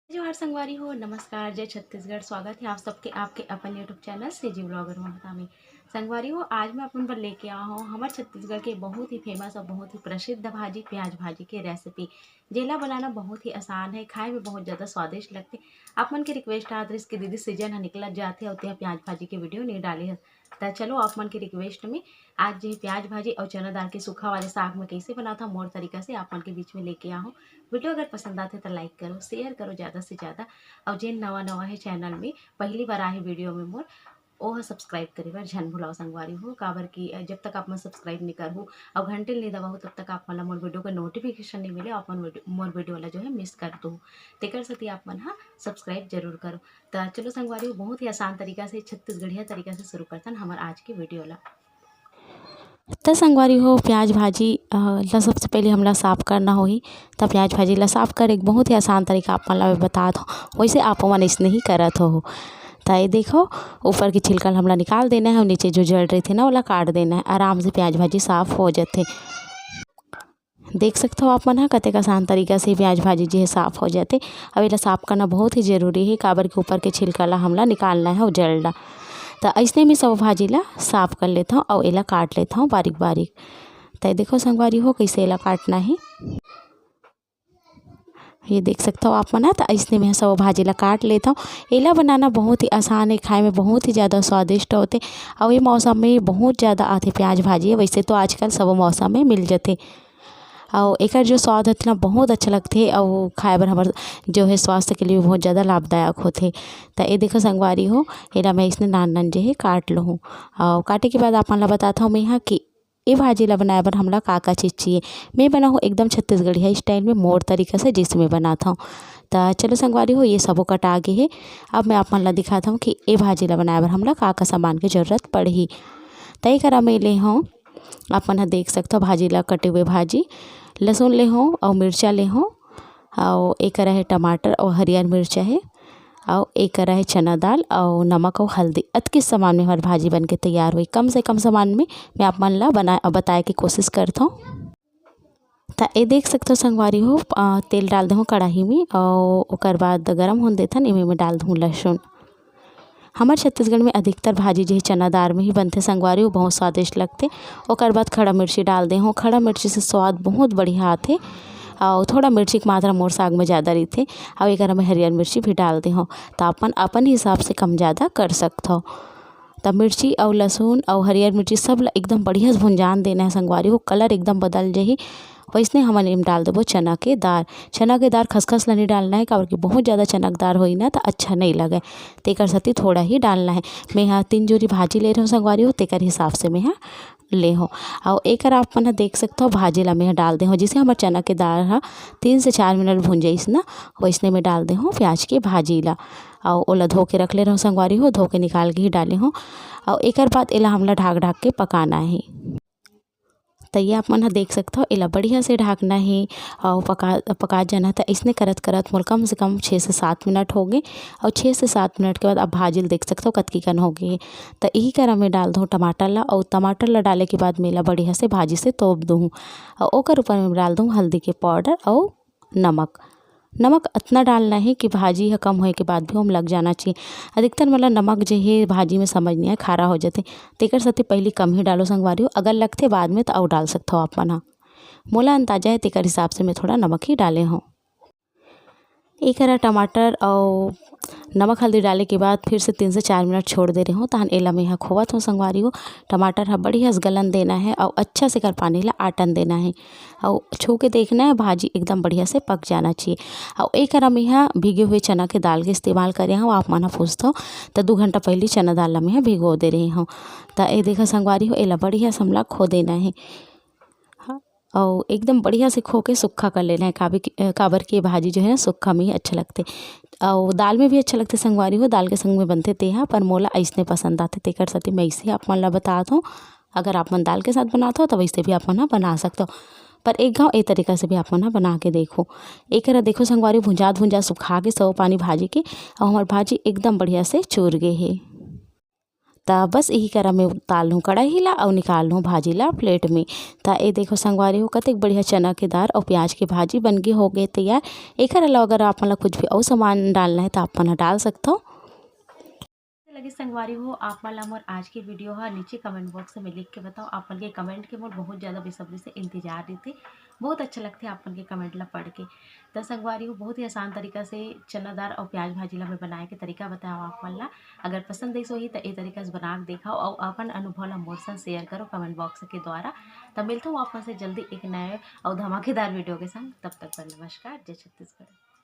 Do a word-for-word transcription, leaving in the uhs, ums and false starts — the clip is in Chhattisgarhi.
जोहार संगवारी हो, नमस्कार, जय छत्तीसगढ़। स्वागत है आप सबके आपके अपन YouTube चैनल से जी ब्लॉगर ममता में। संगवारी हो, आज मैं अपन बर लेके आया हूँ हमर छत्तीसगढ़ के बहुत ही फेमस और बहुत ही प्रसिद्ध भाजी, प्याज भाजी के रेसिपी, जेला बनाना बहुत ही आसान है, खाए में बहुत ज़्यादा स्वादिष्ट लगथे। आप मन के रिक्वेस्ट आत रहिस कि दीदी सीजन ह निकलत जाथे अउ तेहा प्याज भाजी के वीडियो नहीं डाले हस। त चलो, आप मन के रिक्वेस्ट में आज जे प्याज भाजी अउ चना दाल के सूखा वाले साग में कैसे बनाता मोर तरीका से आप मन के बीच में लेके आया हूँ। वीडियो अगर पसंद आथे त लाइक करो, शेयर करो ज़्यादा से ज़्यादा। अउ जेन नवा नवा है चैनल में, पहली बार आए वीडियो में मोर, ओह सब्सक्राइब करे बर झन भुलाओ संगवारी हो, काबर कि जब तक आप मन सब्सक्राइब नहीं करहु अउ घंटे नहीं दबाहु, तब तक आप मन ला मोर वीडियो का नोटिफिकेशन नहीं मिले, आप मन वीडियो, मोर वीडियो ला जो है मिस कर दो। तेकर सेती आप मन हा सब्सक्राइब जरूर करो। त चलो संगवारी हो, बहुत ही आसान तरीका से, छत्तीसगढ़िया तरीका से शुरू करथन हमर आज के वीडियो ला। त संगवारी हो, प्याज भाजी, अ, ला सबसे पहले हमला साफ करना होही। त प्याज भाजी ला साफ करे के बहुत ही आसान तरीका आप मन ला मैं बतात हूँ, वैसे आप मन अइसने ही करत हो। त ये देखो, ऊपर के छिलका ल हमला निकाल देना है और नीचे जो जड़ रहिथे ना, ओला काट देना है। आराम से प्याज भाजी साफ हो जाथे। देख सकथो आप मन ह, कतेक आसान तरीका से प्याज भाजी जे है साफ हो जाथे। अब एला साफ करना बहुत ही जरूरी है, काबर के ऊपर के छिलका ला हमला निकालना है और जड़ ला। त अइसने में सब भाजी ला साफ कर लेथव और एला काट लेथव बारीक बारीक। त देखो संगवारी हो, कैसे एला काटना है, ये देख सकथव आप मन ह। त अइसने में सब भाजी ला काट लेथव। एला बनाना बहुत ही आसान है, खाए में बहुत ही ज़्यादा स्वादिष्ट होथे। और ये मौसम में बहुत ज़्यादा आथे प्याज भाजी, वैसे तो आजकल सब मौसम में मिल जाथे। अउ एकर जो स्वाद होथे ना, बहुत अच्छा लगथे, अउ खाए बर हमर जो है स्वास्थ्य के लिए बहुत ज़्यादा लाभदायक होथे। त ये देखो संगवारी हो, एला मैं इसने नान नान जे है काट लूँ। अउ काटे के बाद आप मन ला बताथव मैं हा कि ए भाजी ला बनाए बर हमला का का चीज़ चाहिए। मैं बनाहूँ एकदम छत्तीसगढ़िया स्टाइल में, मोर तरीका से, जैसे मैं बनात हूँ। त चलो संगवारी हो, ये सबो कटा गे हे। अब मैं आप मन ला दिखात हूँ कि ए भाजी ला बनाए बर हमला का का सामान के जरूरत पड़ही। त एकरा मैं ले हूँ, आप मन ह देख सकथव, भाजी ला कटे हुए भाजी, लहसुन ले हूँ अउ मिर्चा ले हूँ, अउ एक रहे टमाटर अउ हरियर मिर्चा है, अउ एक रहे चना दाल अउ नमक अउ हल्दी। अतके सामान में हमार भाजी बन के तैयार होई। कम से कम सामान में मैं आप मन ला बना, बताए के कोशिश करथव। त ए देख सकथव संगवारी हो, अ, तेल डाल देहूँ कढ़ाई में अउ ओकर बाद गरम होन देथन, एमे में डाल देहूँ लहसुन। हमर छत्तीसगढ़ में अधिकतर भाजी जे है चना दार में ही बनथे संगवारी हो, बहुत स्वादिष्ट लगथे। ओकर बाद खड़ा मिर्ची डाल देहूँ, खड़ा मिर्ची से स्वाद बहुत बढ़िया आथे। अउ थोड़ा मिर्ची के मात्रा मोर साग में ज़्यादा रहिथे। अउ एकर में हरियर मिर्ची भी डाल देहूँ, त अपन अपन हिसाब से कम ज़्यादा कर सकथव। त मिर्ची अउ लहसुन अउ हरियर मिर्ची सब ल एकदम बढ़िया से भुंजान देना है संगवारी हो, कलर एकदम बदल जाही। वैसने हमन एम डाल देबो चना के दार। चना के दार खसखस ल नहीं डालना है, काबर कि बहुत ज़्यादा चना के दार होई ना त अच्छा नहीं लगे, तेकर सेती थोड़ा ही डालना है। मैं हा तीन जोरी भाजी ले रहूँ संगवारी हो, तेकर हिसाब से मैं हा ले हो। अउ एकर आप मन ह देख सकथव, भाजी ला मैं ह डाल दे हो, जैसे हमर चना के दार ह तीन से चार मिनट भुंजाइस ना, वैसने मैं डाल दे हो प्याज के भाजी ला। अउ ओला धो के रख ले रहूँ संगवारी हो, धो के निकाल के ही डाले हो। अउ एकर बाद एला हमला ढाक ढाक के पकाना है। त ये आप मन ह देख सकथव, एला बढ़िया से ढाकना हे अउ पका, पका जाना। त अइसने करत करत मोर कम से कम छः से सात मिनट हो गे। अउ छः से सात मिनट के बाद आप भाजी ल देख सकथव, कतकी कन हो गे हे। त इही करा में डाल दूँ टमाटर ला, अउ टमाटर ला डाले के बाद में एला बढ़िया से भाजी से तोप दूँ। अउ ओकर ऊपर में डाल दूँ हल्दी के पाउडर अउ नमक। नमक अतना डालना हे कि भाजी ह कम होए के बाद भी ओम लग जाना चाहिए। अधिकतर मतलब नमक जे हे भाजी में समझ नहीं आए, खारा हो जाथे, तेकर सेती पहली कम ही डालो संगवारी हो। अगर लगथे बाद में त अउ डाल सकथव आप मन ह। मोला अंदाजा है, तेकर हिसाब से मैं थोड़ा नमक ही डाले हूँ। एक हरा टमाटर अउ नमक हल्दी डाले के बाद फिर से तीन से चार मिनट छोड़ दे रहे हूँ, तहन एला मैं ह खोवत हूँ संगवारी हो। टमाटर ह बढ़िया से गलन देना है अउ अच्छा से कर पानी ला आटन देना है। अउ छू के देखना है, भाजी एकदम बढ़िया से पक जाना चाहिए। अउ एकरा में ह भीगे हुए चना के दाल के इस्तेमाल करे हूँ। आप मन ह पूछथव त दू घंटा पहले चना दाल ला मैं ह भिगो दे रहे हूँ। त ए देखा संगवारी हो, एला बढ़िया से हमला खो देना है। हाँ, अउ एकदम बढ़िया से खो के सुक्खा कर लेना है, काबर कि, काबर के भाजी जो है ना सुक्खा में ही अच्छा लगथे। अउ दाल में भी अच्छा लगथे संगवारी हो, दाल के संग में बनथे तेहा, पर मोला अइसने पसंद आथे, तेकर सेती मैं अइसे आप मन ला बतात हूँ। अगर आप मन दाल के साथ बनात हो, त वइसे भी आप मन ह बना सकत हो, पर एक घाव ए तरीका से भी आप मन ह बना के देखो। एकरा देखो संगवारी, भुंजात भुंजात सुखा के सब पानी भाजी के, अउ हमर भाजी एकदम बढ़िया से चूर गे हे। त बस यही करा मैं उतार लूँ कढ़ाई ला अउ निकाल लूँ भाजी ला plate में। त ये देखो संगवारी हो, कतेक बढ़िया चना के दार अउ प्याज के भाजी बन के हो गए तैयार। एकर अलावा अगर आप मन ला कुछ भी अउ सामान डालना है त आप मन ह डाल सकथो। लगे संगवारी हो आप मन ला मोर आज के video ह, नीचे comment box में लिख के बताओ। आप मन के comment के मोर बहुत ज़्यादा बेसब्री से इंतजार रहिथे। बहुत अच्छा लगथे आप मन के comment ला पढ़ के। त संगवारी हो, बहुत ही आसान तरीका से चना दार अउ प्याज भाजी ला मैं बनाए के तरीका बताया आप मन ला। अगर पसंद आइस होही त ए तरीका से बना के देखो अउ अपन अनुभव ला मोर संग share करो comment box के द्वारा। त मिलथों आप मन से जल्दी एक नए अउ धमाकेदार video के संग। तब तक बर नमस्कार, जय छत्तीसगढ़।